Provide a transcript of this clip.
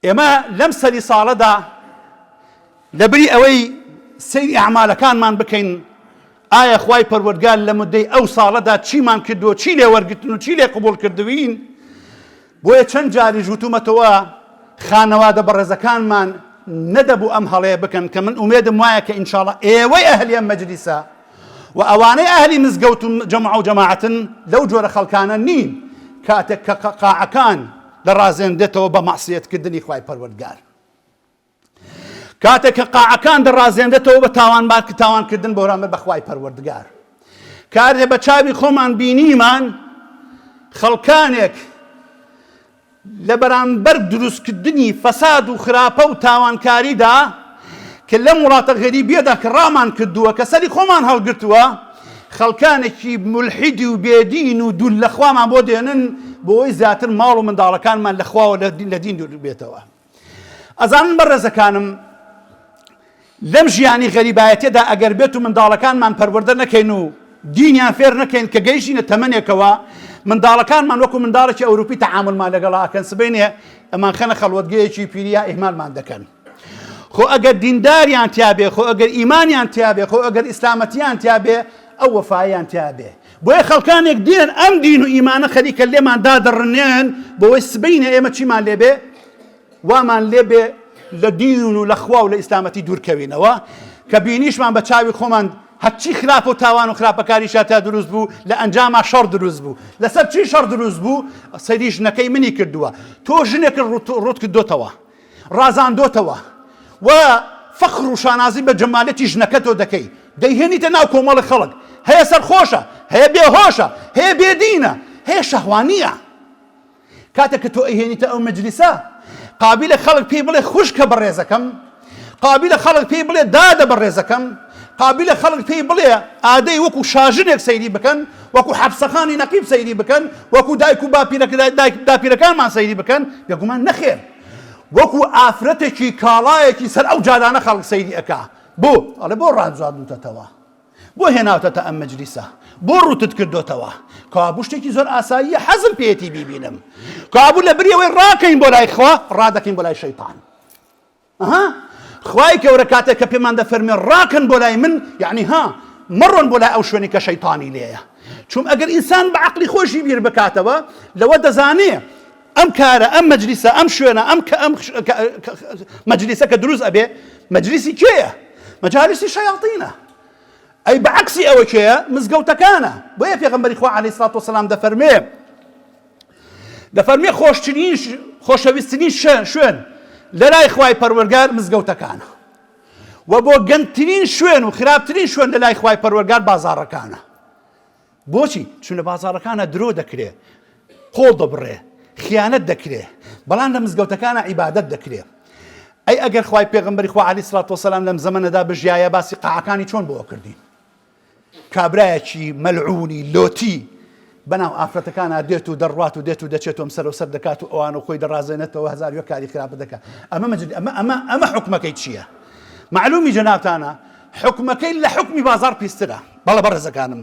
ئێمە لەم سەری ساڵەدا لەبری ئەوەی سەیری ئەعمالەکانمان بکەین ئایا خوای پەروەردگار لە مدەی ئەو ساڵەدا چیمان کردووە چی لێ وەرگتن و چی لێ قبوڵ کردوین بۆیە چەند جاریش وتومەتەوە خانەوادە بەڕێزەکانمان نەدەبوو ئەم هەڵەیە بکەن کە من ئومێدم وایە کە ئینشاڵە ئێوەی ئەهلی ئەم مەجلیسە و ئەوانەی ئەهلی مزگەوت و جەمع و جەماعەتن لەو جۆرە خەڵکانە نین کاتێک کە قاعەکان دەڕازێنرێتەوە بە مەعسیەت کردنی خوای پەروەردگار کاتێک کە قاعەکان دەڕازێنرێتەوە بە تاوانبار تاوانکردن بەرامبەر بە خوای پەروەردگار کارێ بە چاوی خۆمان بینیمان خەڵکانێک لە بەرامبەر دروستکردنی فەساد و خراپە و تاوانکاریدا کە لەم وڵاتە غەریبیەدا کە ڕامان کردووە کە سەری خۆمان هەڵگرتووە خەڵکانێکی مولحیدی و بێدین و دوور لە خوامان بۆ دێنن بۆی زیاتر ماڵ و منداڵەکانمان لە خواوە لە دین دوور بێتەوە. ئەزانن بەڕێزەکانم لەم ژیانی غەریبایەتیەدا ئەگەر بێت و منداڵەکانمان پەروەردە نەکەین و دینیان فێر نەکەین کە گەیشتینە تەمەنێکەوە منداڵەکانمان وەکو منداڵێکی ئەوروپی تەعاملمان لەگەڵا ئەکەن سبەینێ ئەمانخەنە خەڵوەتگەیەکی پیری یا ئیهمالمان دەکەن. خۆ ئەگەر دینداریان تیابێ خۆ ئەگەر ئیمانیان تیابێ خۆ ئەگەر ئیسلامەتیان تیابێ ئەو وەفایان تیابێ بۆیە خەڵکانێک دێن ئەم دین و ئیمانە خەریکە لێمان دادڕنێن بۆی سبینە ئێمە چیمان لێبێ وامان لێبێ لە دین و لە خوا و لە ئیسلامەتی دوورکەوینەوە کە بینیشمان بە چاوی خۆمان هەرچی خراپ و تاوان و خراپەکاریشا تا دروست بوو لە ئەنجاما شەڕ دروست بوو لەسەر چی شەڕ دروست بوو سەیری ژنەکەی منی کردووە تۆ ژنێکت ڕوت کردۆتەوە ڕازاندۆتەوە و فەخر و شانازی بە جەمالەتی ژنەکەتۆ دەکەی دەیهێنیتە ناو کۆمەڵی خەڵک هەیە سەرخۆشە هەیە بێهۆشە هەیە بێدینە هەیە شەهوانیە کاتێک کە تۆ ئەیهێنیتە ئەو مەجلیسە قابیلە خەڵک پێی بڵێ خوشکە بەڕێزەکەم قابیلە خەڵک پێی بڵێ دادە بەڕێزەکەم قابیلە خەڵک پێی بڵێ ئادەی وەکو شاژنێک سەیری بکەن وەکو حەپسەخانی نەقیب سەیری بکەن وەکو دایک و باپیرەکانمان سەیری بکەن بێگومان نەخێر وەکو ئافرەتێکی کاڵایەکی سەر ئەو جادانە خەڵک سەیری ئەکا بۆ ئەڵێ بۆ ڕانجواندوتەتەوە بۆ هێناوتەتە ئەم مەجلیسە؟ بۆ ڕووتت کردۆتەوە؟ کەوابوو شتێکی زۆر ئاساییە حەزم پێیەتی بیبینم. کەوابوو لە بری ئەوەی ڕاکەین بۆ لای خوا، ڕادەکەین بۆ لای شەیتان. ئەها خوای گەورە کاتێک کە پێمان دەفەرمێ ڕاکەن بۆ لای من، یعنی ها مەڕۆن بۆ لای ئەو شوێنی کە شەیتانی لێیە. چون ئەگەر ئینسان بە عەقڵی خۆشی بیر بکاتەوە لەوە دەزانێ ئەم کارە ئەم مەجلیسە ئەم شوێنە ئەم کە ئەم مەجلیسە کە دروست ئەبێ مەجلیسی کێیە مەجالیسی شەیاطینە ئەی بە عەکسی ئەوە کێیە مزگەوتەکانە بۆیە پێغەمبەری خوا عەلەیهی سڵات وسەلام دەفەرمێ دەفەرمێ خۆشترین خۆشەویستترین شوێن لەلای خوای پەروەرگار مزگەوتەکانە و بۆ گەندترین شوێن و خراپترین شوێن لەلای خوای پەروەرگار بازاڕەکانە بۆچی؟ چون لە بازاڕەکانا درۆ دەکرێ، قۆڵ دەبڕێ، خیانەت دەکرێ، بەڵام لە مزگەوتەکانا عیبادەت دەکرێ. ئەی ئەگەر خوای پێغەمبەری خوا عەلەیهی سڵات وەسەلام لەم زەمەنەدا بژیایە باسی قاعەکانی چۆن بۆ ئەکردین؟ کابرایەکی مەلعونی لۆتی بەناو ئافرەتەکانا دێت و دەڕوات و دێت و دەچێت و ئەم سەر و سەر دەکات و ئەوان و خۆی دەڕازێنێتەوە هەزار یەک کاری خراپە دەکات. ئەمە مەجلی ئەمە ئەمە ئەمە حوکمەکەی چییە؟ مەعلومی جەنابتانە حوکمەکەی لە حوکمی بازاڕ پیسترە. بەڵێ بەڕێزەکانم.